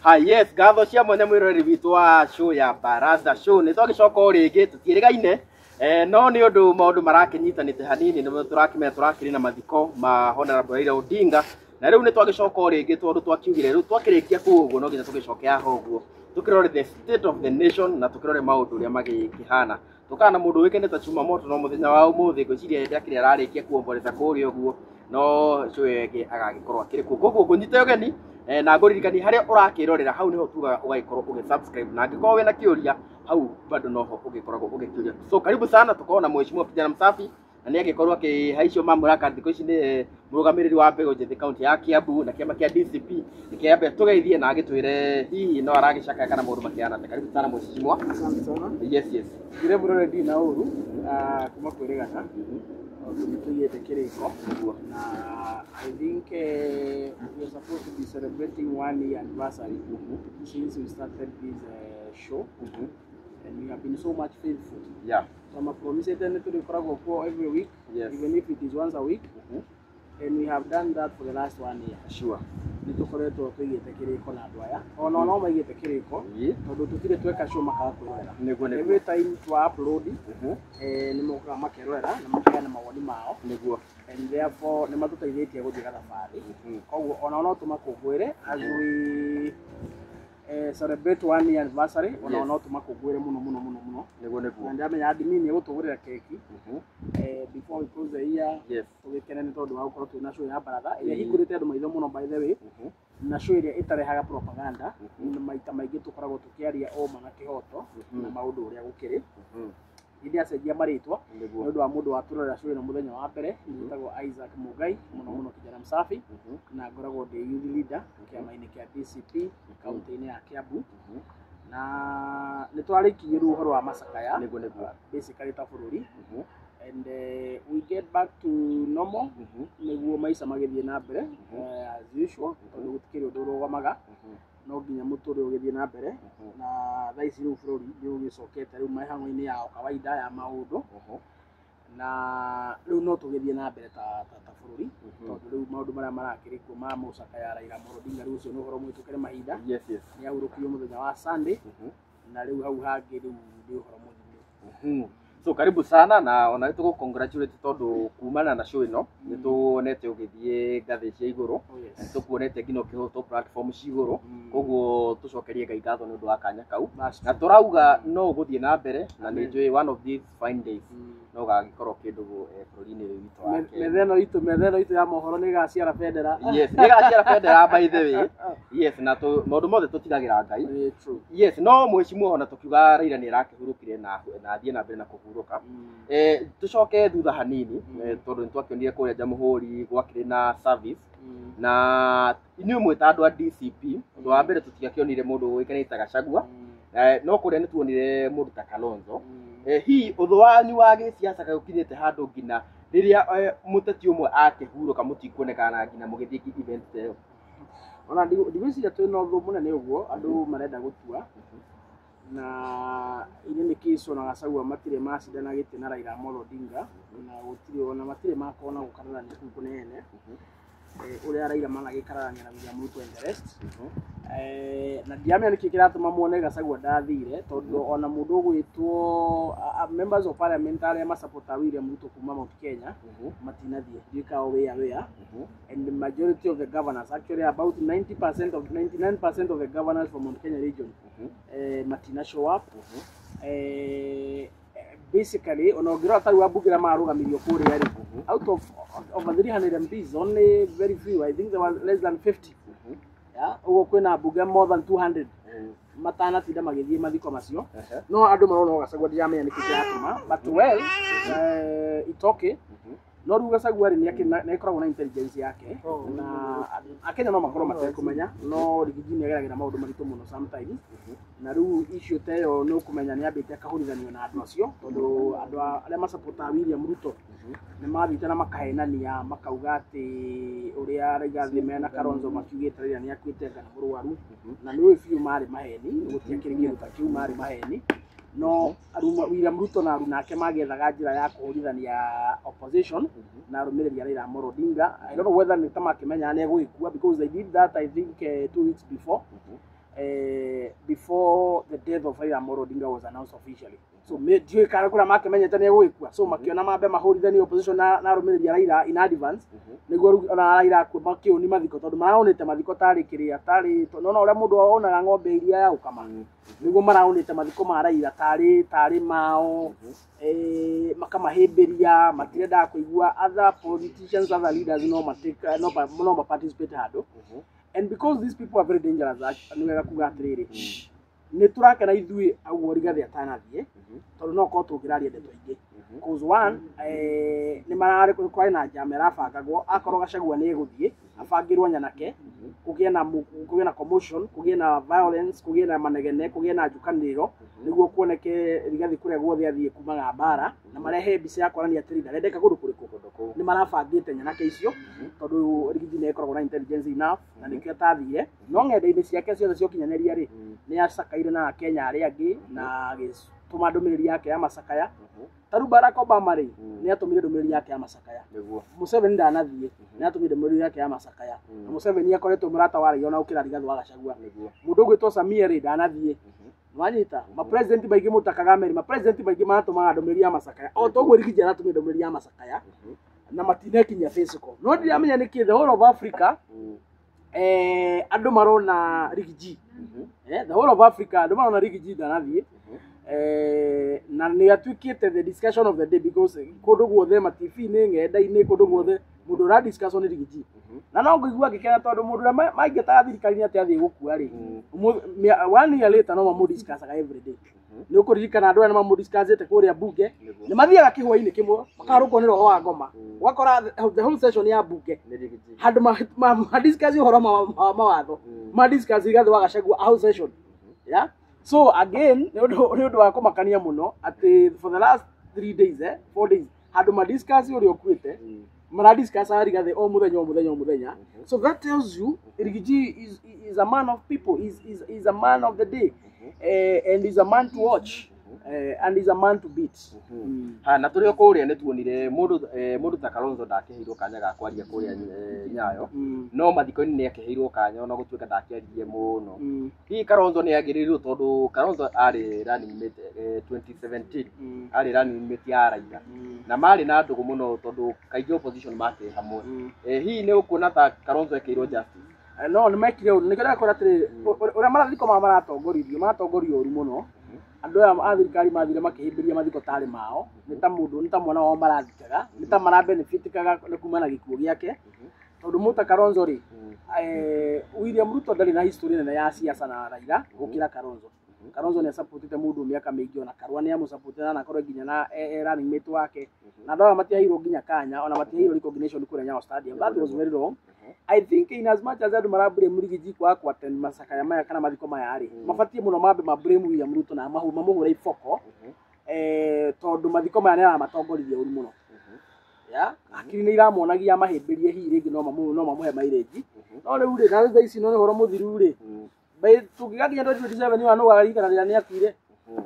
Hi, yes, ngatho cia mwanya mwĩroreri witũ wa show ya Baraza Show. Nĩ twagĩcoka o rĩngĩ tũtiĩrĩgaine, no nĩ ũndũ maũndũ marakĩnyitanĩte hanini, nĩ tũrakĩmenya tũrakĩrĩ na mathiko ma Honorable Raila Odinga, na rĩu nĩ twagĩcoka o rĩngĩ tondũ twakiugire rĩu twakĩrĩkia kũu ũguo no nginya tũgĩcoke haha ũguo tũkĩrore the state of the nation na tũkĩrore maũndũ ũrĩa magĩkĩhana. Tũkana na mũndũ ũĩkaine ta Chuma Moto, no mũthenya wa ũmũthĩ ngwĩciria hĩndĩ akĩrĩ ararĩkia kuomboreza kũrĩa ũguo, no show ĩyo ĩngĩ agagĩkorwo akĩrĩ kuo. Koguo ngũnyite ũgeni, na ngũririkanie harĩa ũrakĩrorera hau nĩho tugaga ũgagĩkorwo ũgĩ-subscribe, na angĩkorwo wĩna kĩũria hau bado noho ũgĩkoragwo ũgĩkĩũria. So karibu sana, tukorwo na Mheshimiwa Kijana Msafi, na nĩ agĩkorwo akĩhaicio mamlaka thikũ ici, nĩ mũrũgamĩrĩri wa mbeũ njĩthĩ kaunti ya Kiambu na kĩama kĩa DCP. Nĩkĩambe tũgeithie na agĩtwĩre hihi no aragĩcakaya kana maũndũ makĩhana atĩa. Karibu sana, Mheshimiwa. Asante sana. Yes. Ngire mũrore ndina na ũru, kuma kwĩrĩgana tondũ nĩ tũigĩte kĩrĩko na I think we are supposed to be celebrating one year anniversary since we started this show, and we have been so much faithful. So mapromisete nĩ tũrĩkoragwo kuo every week, even if it is once a week, and we have done that for the last one year. Nĩ tũkoretwo tũigĩte kĩrĩko na andũ aya ona no maigĩte kĩrĩko tondũ tũtirĩ tweka show makaga kwĩrorera. Nĩguo. Every time twa upload, nĩ mokaga makerorera na makaheana mawoni mao, and therefore nĩ matũteithĩtie gũthiĩ gathabarĩ. Koguo ona no tũmakũngũĩre as we celebrate one year anniversary, ona no tũmakũngũĩre mũno mũno mũno mũno. Nĩguo. Na ndamenya admin nĩ egũtũgũrĩra keki before we close the year, tũgĩkene nĩ tondũ wa gũkorwo twĩna show ya Baratha ĩrĩa hingũrĩte andũ maitho mũno, by the way, na show ĩrĩa ĩtarehaga propaganda. Na maita maingĩ tũkoragwo tũkĩaria ũma na kĩhoto na maũndũ ũrĩa gũkĩrĩ. Nĩ ndĩracenjia marĩtwa nĩ ũndũ wa mũndũ watũrorera show ĩno mũthenya wa mbere. Njĩtagwo Isaac Mugai, mũno mũno Kijana Msafi, na ngoragwo ndĩ youth leader kĩama-inĩ kĩa DCP kaunti-inĩ ya Kiambu. Na nĩ twarĩkirie rĩu ũhoro wa macakaya Nĩguo. basically ta bũrũri, and we get back to normal nĩguo maica magĩthiĩ na mbere as usual, tondũ gũtikĩrĩ ũndũ ũrũgamaga, no nginya mũtũrĩre ũgĩthiĩ na mbere. Na thaa ici rĩu bũrũri nĩ ũgĩcokete rĩu mĩhang'o-inĩ yao kawaida ya maũndũ, na rĩu no tũgĩthiĩ na mbere ta bũrũri, tondũ rĩu maũndũ marĩa marakĩrĩ kuo ma mũcakaya Raila Amolo Odinga, rĩu ũcio nĩ ũhoro mũhĩtũkĩre mahinda. Nĩ ahurũkirio mũthenya wa Sunday, na rĩu hau hangĩ rĩu nĩ ũhoro mũthiru. So karibu sana, na ona nĩ tũgũ congratulate tondũ kumana na show ĩno nĩ tuonete ũgĩthiĩ ngathĩ cia igũrũ. Oh, yes. Nĩ tũkuonete nginya ũkĩhotwo platform cia igũrũ, koguo tũcokerie Ngai ngatho nĩ ũndũ wa kanya kau. That's Na true. tũrauga no ũgũthiĩ na mbere, na nĩ Amen. njũĩ one of these fine days no ũgagĩkorwo kĩndũ bũrũri-inĩ ũyũ witũ wa Kenya. Metha ĩno itũ ya mohoro nĩ ĩgaciara bendera. Yes, nĩ ĩgaciara bendera, by the way. Yes, na maũndũ mothe tũtigagĩra Ngai. True. Yes, no mheshimiwa, ona tũkiuga Raila nĩ arakĩhurũkire na athiĩ na mbere na kũhurũka, tũcoke thutha hanini, tondũ nĩ twakĩonire kũrĩa Jamhuri gwakĩrĩ na service, na inyuĩ mwĩ ta andũ a DCP, ũndũ wa mbere tũtiakĩonire mũndũ ũĩkaine ta Gachagua, no kũrĩa nĩ tuonire mũndũ ta Kalonzo. Hihi ũthũ wanyu wa gĩsiasa kaĩ ũkinyĩte handũ nginya rĩrĩa mũteti ũmwe akĩhurũka mũtikuonekana nginya mũgĩthiĩ event ta ĩyo? Ona ndigwĩciria twĩna ũthũ mũnene ũguo andũ marenda gũtua, na ini nĩ kĩco na Gachagua matirĩ macindana gĩtĩ na Raila Amolo Odinga, na gũtirĩ ona matirĩ makorwo na gũkararania kũu kũnene, ũrĩa Raila managĩkararania na William Ruto and the rest. Na ndiramenya nĩkĩ kĩratũma muone Gachagua ndathire, tondũ ona mũndũ ũgwĩtwo members of parliament arĩa masapota William Ruto kuma Mount Kenya matinathiĩ, ndiũĩ kana wĩa wĩa, and the majority of the governors, actually about 90% of 99% of the governors from Mount Kenya region, matina show up. Basically ona ũngĩrora tarĩu ambunge arĩa mararũgamirio kũrĩa rĩ, out of over 300 MPs, only very few, I think there were less than 50. Yeah, ũguo kwĩna ambunge more than 200 matanatinda magĩthiĩ mathiko macio, no andũ marona o Gachagua. Ndiramenya nĩkĩ kĩratũma, but well, it's okay. No rĩu Gachagua rĩ, nĩ akoragwo na intelligence yake, na Akenya no makorwo matekũmenya, no Riggy G nĩ ageragĩra maũndũ maritũ mũno sometimes, na rĩu issue ta ĩyo nĩ ũkũmenya nĩ ambĩte akahũrithanio na andũ acio, tondũ andũ arĩa masapotaga William Ruto nĩ mathiĩte na makahenania makauga atĩ ũrĩa Rigathi mena Kalonzo makiugĩte Raila nĩ akuĩte anga nĩ mũrwaru, na nĩ ũĩ biũ marĩ maheni, gũtiakĩrĩ kĩndũ ta kĩu, marĩ maheni. No William Ruto na aruna ake magĩethaga njĩra ya kũhũrithania opposition na arũmĩrĩri a Raila Amolo Odinga. I don't know whether nĩ ta makĩmenyaga nĩ egũgĩkua, because they did that, I think, 2 weeks before. before the death of Raila Amolo Odinga was announced officially. So ndiũĩ kana kũrĩa makĩmenyete nĩ egũgĩkua, so makĩona mambe mahũrithanie opposition na arũmĩrĩri a Raila in advance, nĩguo rĩu ona Raila akua makĩũni mathiko, tondũ maraonĩte mathiko tarĩ kĩrĩa tarĩ nona ũrĩa mũndũ onaga ng'ombe iria ya gũkama, nĩguo maraonĩte mathiko ma Raila tarĩ mao, makamahĩmbĩria, matirendaga kũigua other politicians, other leaders no matake no ma participate handũ. And because these people are very dangerous, nĩ wega kuga atĩrĩrĩ, nĩ tũrakena ithuĩ ũguo Rigathĩ atanathiĩ, tondũ no korwo tũngĩraria ndeto ingĩ. Cause one, nĩ mararĩ kwarĩ na njama ĩrabangagwo, akorwo Gachagua nĩ egũthiĩ abangĩrwo nyanake, kũgĩe na commotion, kũgĩe na violence, kũgĩe na manegene, kũgĩe na njukanĩrĩro, nĩguo kuoneke Rigathĩ kũrĩa guothe athiĩ kumaga mbara, na marehe mbica ya kuonania atĩrĩ ndarendeka kũndũ kũrĩkũ. Nĩ marabangĩte nyanake icio, tondũ Rigiji nĩ ĩkoragwo na intelligence enough, na nĩkĩo atathire. No ng'enda-inĩ ciake ciothe cia ũkinyanĩria rĩ, nĩ acakaire na Akenya arĩa angĩ na agĩtũma ndũmĩrĩri yake ya macakaya. Ta rĩu Barack Obama rĩ, nĩ atũmire ndũmĩrĩri yake ya macakaya. Museveni ndanathiĩ, nĩ atũmire ndũmĩrĩri yake ya macakaya. Na Museveni akoretwo mũrata wa Raila ona gũkĩra Rigathĩ wa Gachagua. Mũndũ ũgwĩtwo Samia rĩ, ndanathiĩ. Wanyita ma president maingĩ, mũta Kagame rĩ, ma president maingĩ maratũmaga ndũmĩrĩri ya macakaya o toguo Rigiji aratũmire ndũmĩrĩri ya macakaya, na matinekinyia physical. No ndiramenya nĩkĩ the whole of Africa andũ marona Rigiji, the whole of Africa andũ marona Rigiji ndanathiĩ, na nĩ atuĩkĩte the discussion of the day, because kũndũ guothe ma TV-inĩ, ng'enda-inĩ, kũndũ guothe mũndũ ũra discuss nĩ Rigiji. Na no ngũigua ngĩkena, tondũ mũndũ ũrĩa maingĩtaga thirikari-inĩ atĩ athiĩ gũkua rĩ, one year later no mamũ-discussaga every day. Nĩ ũkũririkana andũ aya nĩ mamũ-discussĩte kũrĩa bunge, nĩ mathiaga kĩhwainĩ kĩmwe makarũkwo nĩ roho wa ngoma, ũgakora the whole session ya bunge handũ ma discuss ũhoro mawatho, ma discuss Rigathĩ wa Gachagua whole session. Yeah, so again nĩ ũndũ wa kũmakania mũno atĩ for the last 3 days, 4 days, handũ ma discuss ũrĩa ũkuĩte, mara discuss Rigathĩ o mũthenya, o mũthenya, o mũthenya. So that tells you Rigiji is a man of people, is a man of the day, and is a man to watch, and is a man to beat. Ha, na tũrĩ o kũrĩa nĩ tuonire mũndũ ta Kalonzo ndakĩheirwo kanya ga kwaria kũrĩa Nyayo, no mathiko-inĩ nĩ akĩheirwo kanya ona gũtuĩka ndakĩaririe mũno. Hihi Kalonzo nĩ agĩrĩirwo, tondũ Kalonzo arĩ running mate 2017, arĩ running mate ya Raila, na marĩ na ndũgũ mũno, tondũ kaingĩ opposition makĩrĩ hamwe. Hihi nĩ ũkuona ta Kalonzo ekĩirwo justice? No nĩ mekire ũndũ nĩkĩo ndakora atĩrĩ, ũrĩa mathiko maya maratongoririo, maratongorio ũru mũno. Andũ aya a thirikari mathire makĩhĩmbĩria mathiko tarĩ mao, nĩ ta mũndũ, nĩ ta mwana wao marathikaga, nĩ ta marabenefitikaga nĩ kuma na gĩkuũ gĩake, tondũ mũta Kalonzo rĩ, William Ruto ndarĩ na history nene ya siasa na Raila gũkĩra Kalonzo. Kalonzo nĩ acapotete mũndũ mĩaka mĩingĩ, ona Karua nĩ amũcapotete na anakorwo nginya na running mate wake, na andũ aya matiaheirwo nginya kanya, ona matiaheirwo recognition kũrĩa Nyayo Stadium. That was very wrong. I think in as much as andũ mara blame Rigiji kwaga ku attend macakaya maya kana mathiko maya rĩ, mabatiĩ mũno mambe ma blame William Ruto na mamũhũre iboko, tondũ mathiko maya nĩ aramatongoririe ũru mũno. Ya hakiri nĩ iramonagia mahĩmbĩrie, hihi rĩngĩ no mamũhe mileage, no rĩu rĩ, na thaa ici no nĩ ũhoro mũthiru rĩ, tũngĩgakinya 2027 ona nũ ũkaririkana rĩrĩa nĩ akuire,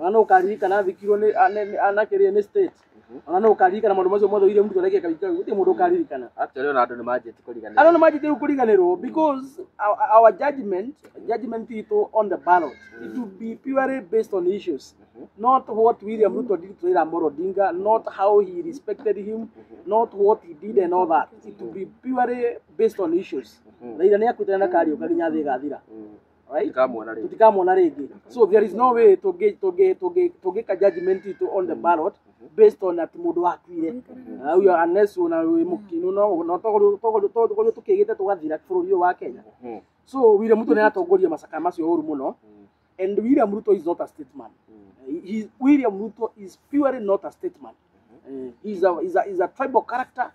ona nũ ũkaririkana athikirwo nĩ anakĩrĩe nĩ state, ona nũ ũkaririkana maũndũ macio mothe William Ruto arekeka gũtirĩ mũndũ ũkaririkana. Actually ona andũ nĩ manjĩtie kũriganĩrwo. Andũ nĩ manjĩtie rĩu kũriganĩrwo, because our judgment itũ on the ballot, it will be purely based on issues, not what William Ruto did to Raila Amolo Odinga, not how he respected him, not what he did and all that. It will be purely based on issues. Raila nĩ akuĩte na ndakariũka nginya thĩ ĩgathira, right? Tũtikamwona rĩngĩ. Tutikamwona rĩngĩ. So there is no way tũngĩka judgment itũ on the ballot based on atĩ mũndũ akuire uyo, unless una wĩ mũkinu, no tokorwo tũkĩgĩte tũgathira bũrũri ũyũ wa Kenya. So William Ruto nĩ aratongoria macakaya macio ũru mũno, and William Ruto is not a statesman. William Ruto is purely not a statesman. He's a tribal character.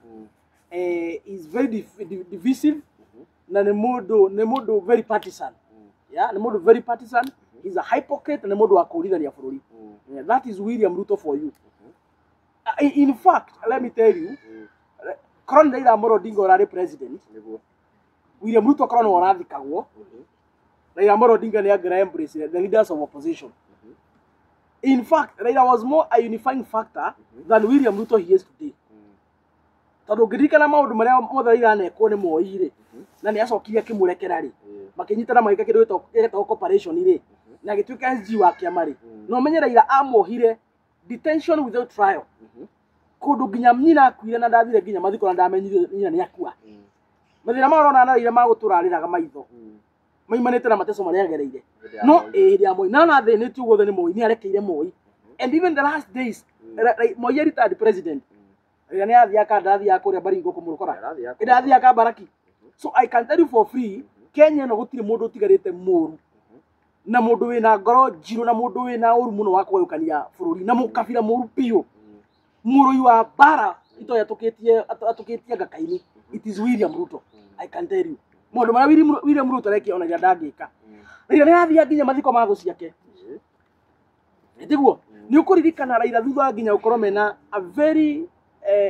He's very divisive, na nĩ mũndũ very partisan. Yeah, nĩ mũndũ very partisan. He's a hypocrite, nĩ mũndũ wa kũũrithania bũrũri. Yeah, that is William Ruto for you. In fact, let me tell you, korwo nĩ Raila Amolo Odinga ũrarĩ president, Nĩguo. William Ruto korwo nĩwe ũrathikagwo, Raila Amolo Odinga nĩ angĩra embrace the leaders of opposition. In fact, Raila was more a unifying factor than William Ruto he is today. Tondũ ũngĩririkana maũndũ marĩa mothe Raila anekwo nĩ Moi rĩ, na nĩ acokire akĩmũrekera rĩ, makĩnyitana magĩka kĩndũ gĩtagwo cooperation rĩ, na agĩtuĩka SG wa kĩama rĩ, na ũmenye Raila amuohire detention without trial kũndũ nginya nyina akuire na ndathire nginya mathiko na ndamenyire nyina nĩ akua. Mathĩna marĩa ũrona na Raila ma gũtũra arĩraga maitho maimanĩte na mateso marĩa agereire no ĩĩ hĩndĩ ya Moi na ona thĩnĩtio guothe nĩ Moi, nĩ arekeire Moi. And even the last days Moi retired president, Raila nĩ athiaga kandathiaga kũrĩa Baringo kũmũrũkora ĩndathiaga Kabaraki. So I can tell you for free, Kenya ĩno gũtirĩ mũndũ ũtigarĩte mũru na mũndũ wĩna ngoro njirũ na mũndũ wĩna ũru mũno wa kũgayũkania bũrũri na mũkabira mũru biũ, mũrũi wa mbara itoĩ atũkĩtie ngaka-inĩ, it is William Ruto. I can tell you maũndũ marĩa William Ruto arekia ona rĩrĩa ndangĩka. Raila nĩ arathiaga nginya mathiko ma thũ ciake. Tiguo nĩ ũkũririkana Raila thutha nginya gũkorwo mena a very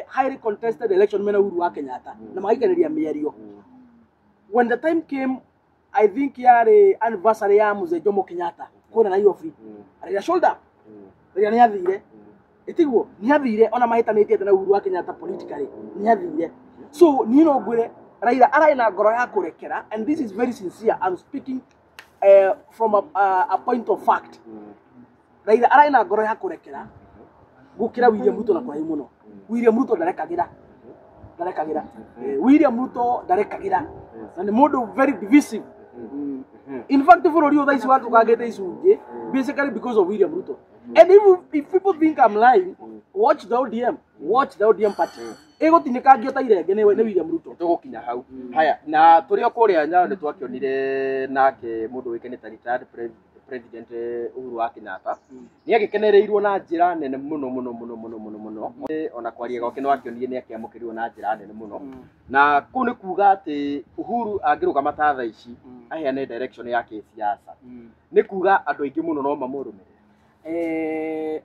highly contested election mena Uhuru wa Kenyatta na magaikanĩria mĩario, when the time came, I think yarĩ anniversary ya Mzee Jomo Kenyatta kũrĩa Nairobi, Raila showed up. Raila nĩ athire, ĩtiguo nĩ athire ona mahĩtanĩtie na Uhuru wa Kenyatta politically, nĩ athire. So niĩ no ngwĩre Raila ararĩ na ngoro ya kũrekera, and this is very sincere, I'm speaking from a point of fact. Raila ararĩ na ngoro ya kũrekera gũkĩra William Ruto na kũraihu mũno. William Ruto ndarekagĩra, ndarekagĩra. William Ruto ndarekagĩra na nĩ mũndũ very divisive. In fact, bũrũri ũyũ thaa ici watũkangĩte icunjĩ basically because of William Ruto. And if people think I'm lying, watch the ODM, watch the ODM party ĩgũtinĩkangio ta irenge nĩ William Ruto. Tũgũkinya hau. Haya, na tũrĩ o kũrĩa Nyayo nĩ twakĩonire nake mũndũ ũĩkaine ta retired president Uhuru wa Kenyatta nĩ agĩkenereirwo na njĩra nene mũno mũno mũno mũno mũno mũno. Ona kwaria gwake nĩ wakĩonire nĩ akĩamũkĩrirwo na njĩra nene mũno, na kũu nĩ kuga atĩ Uhuru angĩrũgama ta thaa ici aheane direction ya kĩsiasa, nĩ kuga andũ aingĩ mũno no mamũrũmĩrĩre.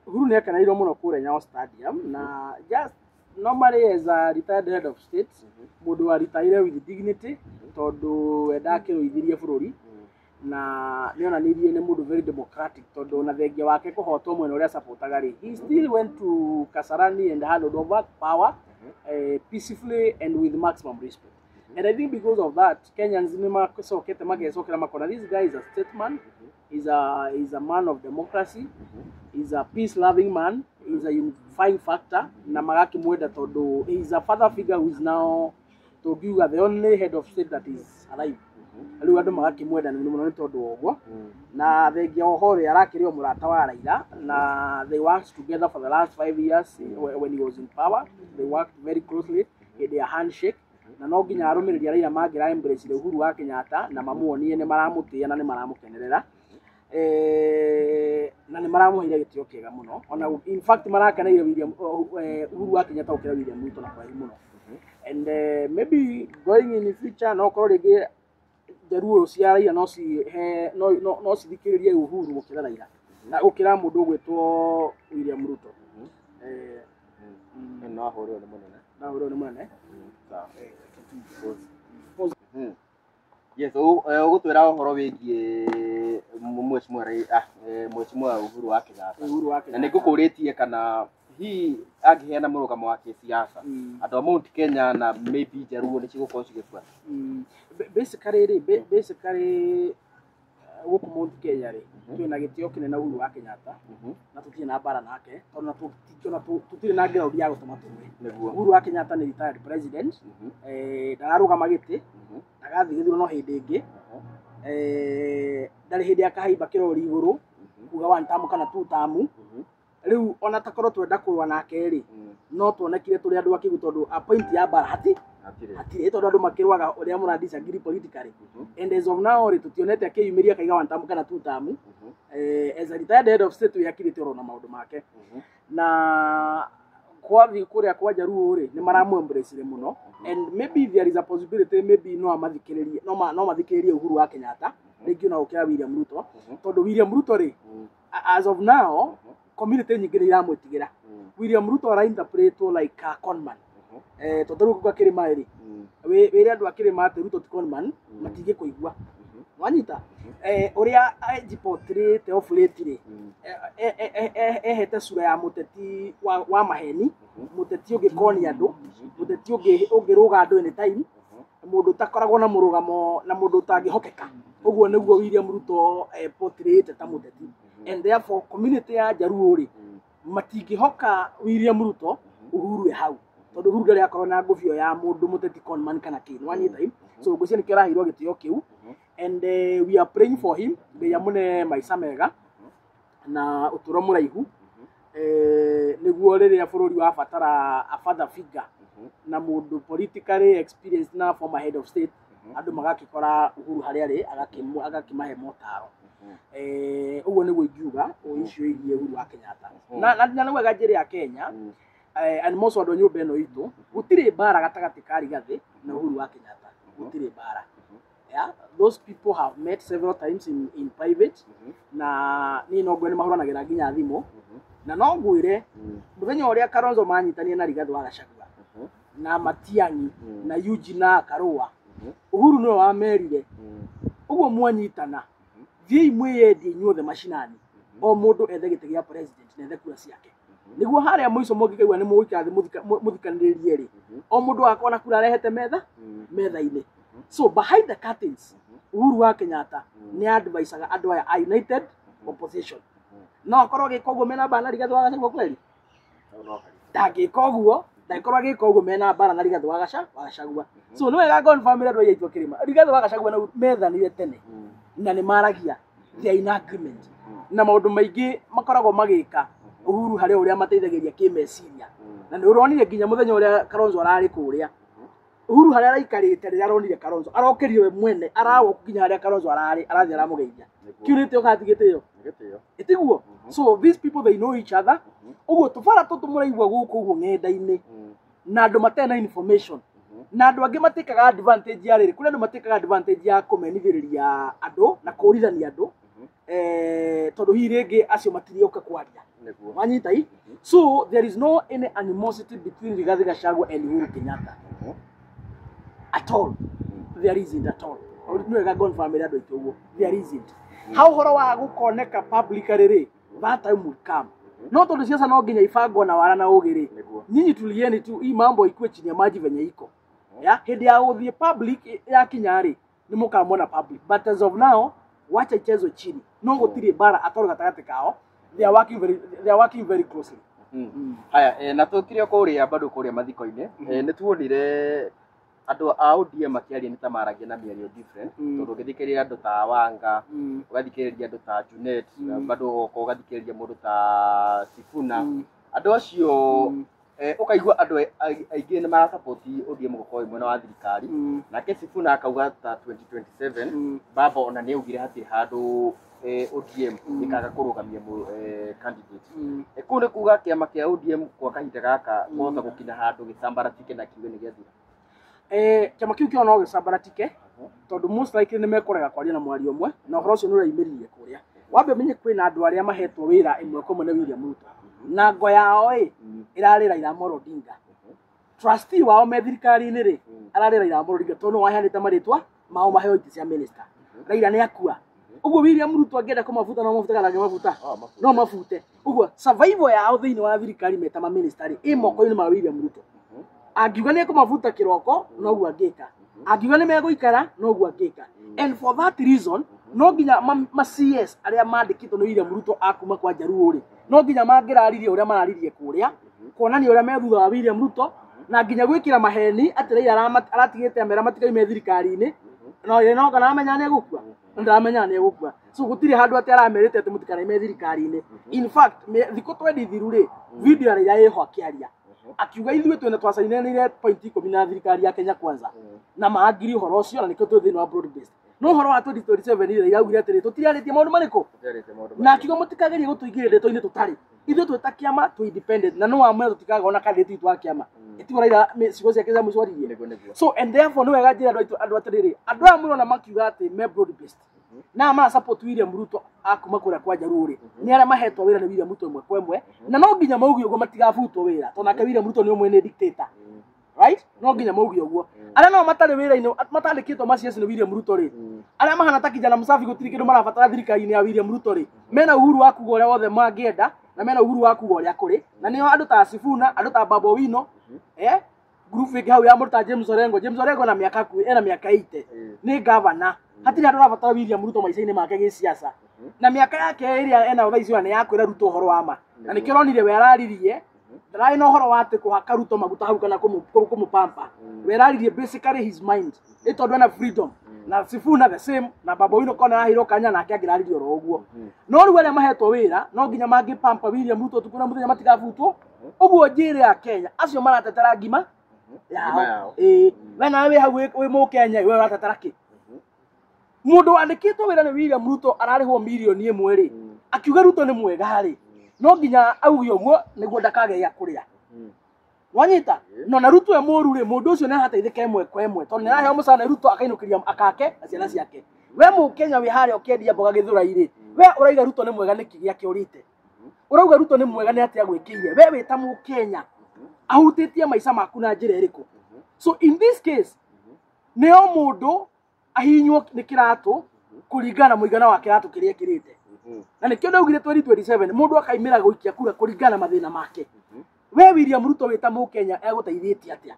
Uhuru nĩ akenereirwo mũno kũrĩa Nyayo Stadium, na just normally as a retired head of state, mũndũ wa retire with dignity, tondũ we ndakĩrũithirie bũrũri na nĩ onanirie nĩ mũndũ very democratic, tondũ ona thengia wake kũhotwo mwena ũrĩa supportaga rĩ, he still went to Kasarani and handed over power peacefully and with maximum respect. And I think because of that, Kenyans nĩ macokete magecokera makona this guy is a statesman, is a man of democracy, is a peace loving man, is a unifying factor, na magakĩmwenda tondũ he is a father figure who is now tũngiuga the only head of state that is alive. Rĩu andũ magakĩmwenda nĩ mũno nĩ tondũ wa ũguo. Na thengia oho rĩ, arakĩrĩ o mũrata wa Raila na they worked together for the last 5 years when he was in power. They worked very closely hĩndĩ ya handshake, na no nginya arũmĩrĩri a Raila mangĩra embrace Uhuru wa Kenyatta na mamuonie nĩ maramũtĩĩa na nĩ maramũkenerera, na nĩ maramũheire gĩtĩo kĩega mũno. Ona in fact marakeneire William Uhuru wa Kenyatta gũkĩra William Ruto na kũraihu mũno. And maybe going in the future no korwo rĩngĩ njaruo cia Raila no cihe no cithikĩrĩrie Uhuru gũkĩra Raila na gũkĩra mũndũ ũgwĩtwo William Ruto. No ahũrwo nĩ mũnene. Na ũrĩa nĩ mũnene. Sawa. Pause. Yes, ũgũtwĩra ũhoro wĩgiĩ mheshimiwa mheshimiwa Uhuru wa Kenyatta. Uhuru wa Na Kenyatta. nĩ ngũkũrĩtie kana hihi angĩheana mũrũgamo wa kĩsiasa, andũ a Mount Kenya na maybe Jaluo nĩ cigũkorwo cigĩbuata? Basically rĩ, basically gũkũ Mount Kenya rĩ, twĩna gĩtĩo kĩnene Uhuru wa Kenyatta na tũtirĩ na mbara nake tondũ na tũtirĩ na ground ya gũtũma tũrũe. Uhuru wa Kenyatta nĩ retired president, ndararũgama gĩtĩ, ndagathiĩ gĩthurano hĩndĩ ĩngĩ, ndarĩ hĩndĩ akahaimba kĩrori igũrũ kuga one term kana two term. Rĩu ona takorwo twenda kũrũa nake rĩ, no tuonekire tũrĩ andũ akĩgu tondũ a point ya mbara hati Hatirĩ. Hatirĩ, tondũ andũ makĩrũaga ũrĩa mũra disagree politically. And as of now rĩ, tũtionete akĩyumĩria akaiga one term kana two term. As a retired head of state wĩakirĩte oro na maũndũ make, na kwathiĩ kũrĩa kwa Jaluo rĩ, nĩ maramũ mũno, and maybe there is a possibility maybe no amathikĩrĩrie, no mathikĩrĩrie Uhuru wa Kenyatta rĩngĩ ona gũkĩra William Ruto, tondũ William Ruto rĩ, as of now community nyingĩ nĩ iramwĩtigĩra. William Ruto arainterpretwo like a conman, tondũ rĩu kwa kĩrĩma rĩ, wĩre andũ a kĩrĩma atĩ Ruto ti conman, matingĩkũigua. Wanyita? Ũrĩa ajiportrayte of late rĩ, ehete sura ya mũteti wa maheni, mũteti ũngĩkonia andũ, mũteti ũngĩrũga andũ anytime, mũndũ ũtakoragwo na mũrũgamo na mũndũ ũtangĩhokeka. Ũguo nĩguo William Ruto portrayte ta mũteti, and therefore community ya Jaluo rĩ, matingĩhoka William Ruto Uhuru e hau, tondũ Uhuru ndarĩ akorwo na ngũbio ya mũndũ mũteti conman kana kĩ, nĩwanyita? So ngwĩciria nĩkĩo araheirwo gĩtĩo kĩu, and we are praying for him, Ngai amũne maica mega na ũtũro mũraihu, nĩguo rĩrĩa bũrũri wabatara a father figure na mũndũ politically experienced na former head of state, andũ magakĩkora Uhuru harĩa arĩ agakĩmahe motaro. Ũguo nĩguo ingiuga o icio igiĩ Uhuru wa Kenyatta. Na nĩ wega njĩra ya Kenya, and most andũ a nyũmba ĩno itũ, gũtirĩ mbara gatagatĩ ka Rigathĩ na Uhuru wa Kenyatta, gũtirĩ mbara. Yeah, those people have met several times in private, na niĩ no ngwĩre nĩ mahũranagĩra nginya thimũ, na no ngwĩre mũthenya ũrĩa Kalonzo manyitanie na Rigathĩ wa Gachagua na Matiang'i na Eugene na Karũa, Uhuru nĩwe wamerire ũguo mwanyitana, thiĩi mwĩyendie inyuothe macinani, o mũndũ ethe gĩtĩ gĩa president na ethe kura ciake, nĩguo harĩa mũico mũngĩkaigua nĩ mũgũikara thĩ mũthikanĩrĩrie rĩ, o mũndũ agakorwo na kura arehete metha metha-inĩ. So behind the curtains, Uhuru wa Kenyatta nĩ advisaga andũ aya a United Opposition. No akorwo agĩka ũguo mena mbara na Rigathĩ wa Gachagua kweli? Ndangĩka ũguo, ndangĩkorwo agĩka ũguo mena mbara na Rigathĩ wa Gachagua. So nĩ wega confirm andũ aya aitũ a kĩrĩma, Rigathĩ wa Gachagua na methanire tene na nĩ maragia, they are in agreement, na maũndũ maingĩ makoragwo magĩka Uhuru harĩ ũrĩa mateithagĩria kĩmeciria, na nĩ ũronire nginya mũthenya ũrĩa Kalonzo ararĩ kũrĩa, Uhuru harĩa araikarĩte, rĩrĩa aronire Kalonzo arokĩrire we mwene, arawalk nginya harĩa Kalonzo ararĩ, arathiĩ aramũgeithia. Kĩu nĩ gĩtĩo kana ti gĩtĩo? Ĩtiguo? So these people, they know each other. Ũguo tũbara tũtũ mũraigua gũkũ ũguo ng'enda-inĩ na andũ matarĩ na information na andũ angĩ matĩkaga advantage ya rĩrĩ, kũrĩ andũ matĩkaga advantage ya kũmenithĩrĩria andũ na kũrithania andũ, tondũ hihi rĩngĩ acio matirĩoka kwaria, wanyita i? So there is no any animosity between Rigathi Gachagua and Uhuru Kenyatta at all. There isn't at all. Nĩ wega confirm andũ aitũ ũguo, there isn't. Ha ũhoro wa gũkoneka publicly rĩ, that time will come, no tondũ siasa no nginya ibangwo na wara na ũgĩ rĩ, nyinyi tulieni tu, hii mambo ikuwe chini ya maji venye iko ya hĩndĩ ya gũthiĩ public yakinya rĩ, nĩ mũkamona public, but as of now wacha ichezwe chini. No gũtirĩ mbara atoro gatagatĩ kao. They are working very closely. Haya, na tũkire kũrĩa bado kũrĩa mathiko-inĩ, nĩ tuonire andũ a ODM makĩaria nĩ ta maragia na mĩario different, tondũ ũngĩthikĩrĩria andũ ta Wanga, ũgathikĩrĩria andũ ta Junet, bado ũgoka ũgathikĩrĩria mũndũ ta Sifuna, andũ acio, ũkaigua andũ aingĩ nĩ marasupport ODM gũkorwo ĩ mwena wa thirikari. Nake Sifuna akauga ta 2027, baba ona nĩ augire hatirĩ handũ ODM ĩkaga kũrũgamia candidate. Kũu nĩ kuga kĩama kĩa ODM kwa kahinda gaka kũhota gũkinya handũ gĩcambaratike na kiuge nĩ gĩathira? Kĩama kĩu kĩo no gĩcambaratike, tondũ most likely nĩ mekũrega kwaria na mwario ũmwe, na ũhoro ũcio nĩ ũraimĩrire kũrĩa. Wambe ũmenye kwĩna andũ arĩa mahetwo wĩra ĩmwe kwa ĩmwe na William Ruto, na ngo yao ĩ ĩrarĩ Raila Amolo Odinga. Trustee wao me thirikari-inĩ rĩ, ararĩ Raila Amolo Odinga, tondũ nĩwe waheanĩte marĩtwa mao maheo itĩ cia minister. Raila nĩ akua, ũguo William Ruto angĩenda kũmabuta no mabuta kana angĩmabuta? No mabute. Ũguo survival yao thĩinĩ wa thirikari meta ma minister rĩ, ĩ moko-inĩ ma William Ruto. Angiuga nĩ ekũmabuta kĩroko, noguo angĩka. Angiuga nĩ megũikara, noguo angĩka. And for that reason no nginya ma CS arĩa mandĩkĩtwo nĩ William Ruto a kuma kwa Jaluo rĩ, no nginya mangĩraririe ũrĩa mararirie kũrĩa kuonania ũrĩa me thutha wa William Ruto, na nginya gwĩkĩra maheni atĩ Raila aratigĩte amera matikaime thirikari-inĩ, no ĩ no kana amenya nĩ egũkua, ndaramenya nĩ egũkua. So gũtirĩ handũ atĩ aramerĩte atĩ mũtikanaime thirikari-inĩ. In fact, thikũ twendi thiru rĩ, video ya Raila ĩho akĩaria akiuga ithuĩ twĩna twacainanĩire point 10 na thirikari ya Kenya Kwanza na maangiri ũhoro ũcio, na nĩkĩo twĩ thĩinĩ wa broad based. No ũhoro wa 2027 rĩ, Raila augire atĩrĩ, tũtiriarĩtie maũndũ marĩkũ, na akiuga mũtikagerie gũtũingĩria ndeto-inĩ tũtarĩ. Ithuĩ twĩ ta kĩama twĩ independent, na no wamwe tũtikagona na candidate witũ wa kĩama. Ĩtiguo Raila ciugo ciake cia mũico aririe. Nĩguo, nĩguo. So and therefore nĩ wega njĩra andũ aitũ andũ atĩrĩrĩ, andũ aya mũrona makiuga atĩ me broad based na mara support William Ruto akuma kũrĩa kwa Jaluo rĩ, nĩ arĩa mahetwo wĩra nĩ William Ruto ĩmwe kwa ĩmwe, na no nginya mauge ũguo matigabutwo wĩra, tondũ nake William Ruto nĩ ũmwe nĩ dictator, right? No nginya mauge ũguo. Arĩa nao matarĩ wĩra-inĩ matandĩkĩtwo ma CS nĩ William Ruto rĩ, arĩa mahana ta kijana msafi gũtirĩ kĩndũ marabatara thirikari-inĩ ya William Ruto rĩ, mena uhuru wa kuga ũrĩa wothe mangĩenda na mena uhuru wa kuga ũrĩa kũrĩ, na nĩo andũ ta Sifuna, andũ ta Babu Owino, group ĩngĩ hau ya mũndũ ta James Orengo. James Orengo na mĩaka hakuhĩ ena mĩaka 80, nĩ gavana, hatirĩ handũ arabatara William Ruto maica-inĩ make gĩsiasa, na mĩaka yake ĩrĩa ena thaa ici nĩ ya kwĩra Ruto ũhoro wa ma, na nĩkĩo ũronire we araririe ndararĩ na ũhoro wa atĩ kũhaka Ruto maguta hau kana kũmũpampa. We araririe basically his mind, nĩ tondũ ena freedom. Na Sifuna the same, na Babu Owino kona araheirwo kanya nake angĩraririe oro ũguo. No rĩu arĩa mahetwo wĩra no nginya mangĩpampa William Ruto ũtukũ na mũthenya matigabutwo. Ũguo njĩre ya Kenya acio maratetera ngima yao. Ĩĩ, we nawe wĩ hau wĩ mũkenya, we ũratetera kĩ? Mũndũ wandĩkĩtwo wĩra nĩ William Ruto ararĩhwo mirioni 1 rĩ, akiuga Ruto nĩ mwega rĩ, no nginya auge ũguo nĩguo ndakage gĩa kũrĩa. Wanyita? No na Ruto e mũru rĩ, mũndũ ũcio nĩ arateithĩka ĩmwe kwa ĩmwe tondũ nĩ araheo mũcara nĩ Ruto akainũkĩria akake na ciana ciake. We mũkenya wĩ harĩa ũkĩendia mboga Gĩthũrai rĩ, we ũrauga Ruto nĩ mwega nĩkĩ gĩake ũrĩte? Ũrauga Ruto nĩ mwega nĩ atĩa gwĩkĩire? We wĩ ta mũkenya ahutĩtie maica maku na njĩra ĩrĩkũ? So in this case nĩo mũndũ ahinywo nĩ kĩratũ kũringana na mũigana wa kĩratũ kĩrĩa ekĩrĩte, na nĩkĩo ndaugire 2027 mũndũ akaimĩra gũikia kura kũringana na mathĩna make. We William Ruto wĩ ta mũkenya egũteithĩtie atĩa?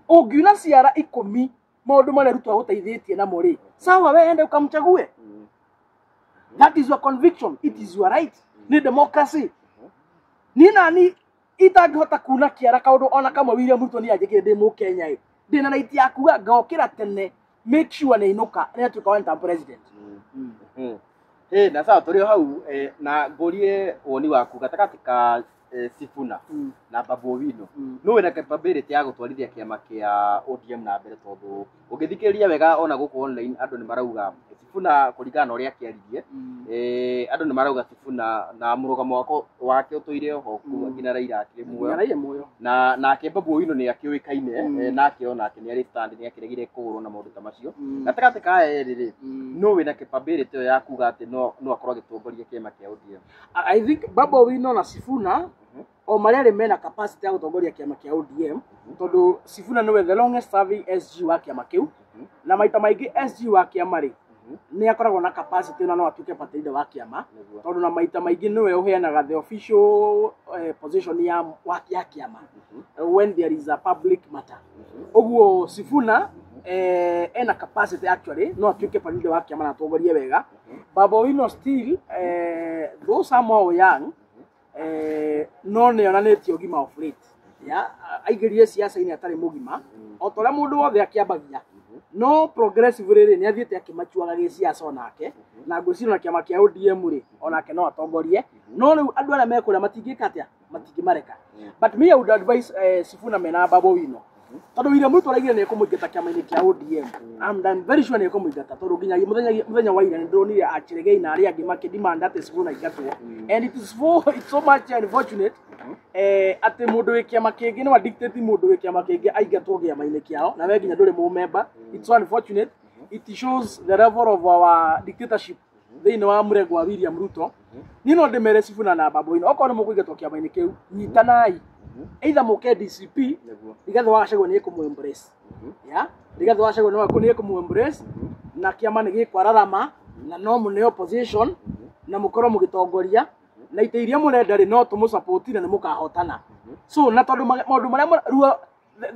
Ũngiuna ciara 10 maũndũ marĩa Ruto agũteithĩtie namo rĩ, sawa, we ende ukamchague. That is your conviction, it is your right, nĩ democracy. Niĩ nani itangĩhota kuna kĩara kaũndũ ona kamwe William Ruto nĩ anjĩkire ndĩ mũkenya ĩ, ndĩna right ya kuga ngokĩra tene make sure nĩ ainũka nĩ atuĩka one term president. Na sawa, tũrĩ o hau, na ngũrie woni waku gatagatĩ ka Sifuna na Babu Owino. No wĩna capability ya gũtwarithia kĩama kĩa ODM na mbere? Tondũ ũngĩthikĩrĩria wega ona gũkũ online andũ nĩ marauga Sifuna kũringana na ũrĩa akĩaririe, andũ nĩ marauga Sifuna na mũrũgamo wake ũtũire oho nginya Raila akĩrĩ muoyo. Nginya muoyo. Na nake Babu Owino nĩ akĩũĩkaine, nake onake nĩ arĩ stand, nĩ akĩregire kũgũrwo na maũndũ ta macio. Gatagatĩ ka erĩ rĩ, no wĩna capability ĩyo ya kuga atĩ no akorwo agĩtongoria kĩama kĩa ODM? I think Babu Owino na Sifuna o marĩa erĩ mena capacity ya gũtongoria kĩama kĩa ODM, tondũ Sifuna nĩwe the longest serving SG wa kĩama kĩu, na maita maingĩ SG wa kĩama rĩ nĩ akoragwo na capacity na no atuĩke party leader wa kĩama, tondũ na maita maingĩ nĩwe ũheanaga the official position ya kĩama when there is a public matter. Ũguo Sifuna ena capacity actually, no atuĩke party leader wa kĩama na atongorie wega. Babu Owino still, though somehow young, no nĩ onanĩtie ũgima of late ya aingĩrire siasa-inĩ atarĩ mũgima o ta ũrĩa mũndũ wothe akĩambagia, no progressive rĩrĩ nĩ athiĩte akĩmachuaga gĩsiasa onake, na ngwĩciria na kĩama kĩa ODM rĩ onake no atongorie. No rĩu andũ arĩa mekũrĩa matingĩka atĩa, matingĩmareka. But me, I would advise Sifuna mena Babu Owino, tondũ William Ruto araigire nĩ ekũmũingata kĩama-inĩ kĩa ODM. I'm very sure nĩ ekũmũingata, tondũ nginya mũthenya wa ira nĩ ndĩronire Achiregei na arĩa angĩ makĩdemand atĩ Sifuna aingatwo, and it's so much unfortunate atĩ mũndũ wĩ kĩama kĩngĩ no adictate mũndũ wĩ kĩama kĩngĩ aingatwo kĩama-inĩ kĩao na we nginya ndũrĩ mũmemba. It's so unfortunate. It shows the level of our dictatorship thĩinĩ wa mũrengo wa William Ruto. Niĩ no ndĩmere Sifuna na Babu Owino, okorwo nĩ mũkũingatwo kĩama-inĩ kĩu, nyitanai, either mũke DCP. Rigathĩ wa Gachagua nĩ ekũmũ embrace ya Rigathĩ wa Gachagua nĩ ekũmũ embrace na kĩama nĩ gĩkwararama na no mũneo position na mũkorwo mũgĩtongoria na itĩ iria mũrenda rĩ, no tũmũ na nĩ mũkahotana. So na tondũ maũndũ marĩa ruo,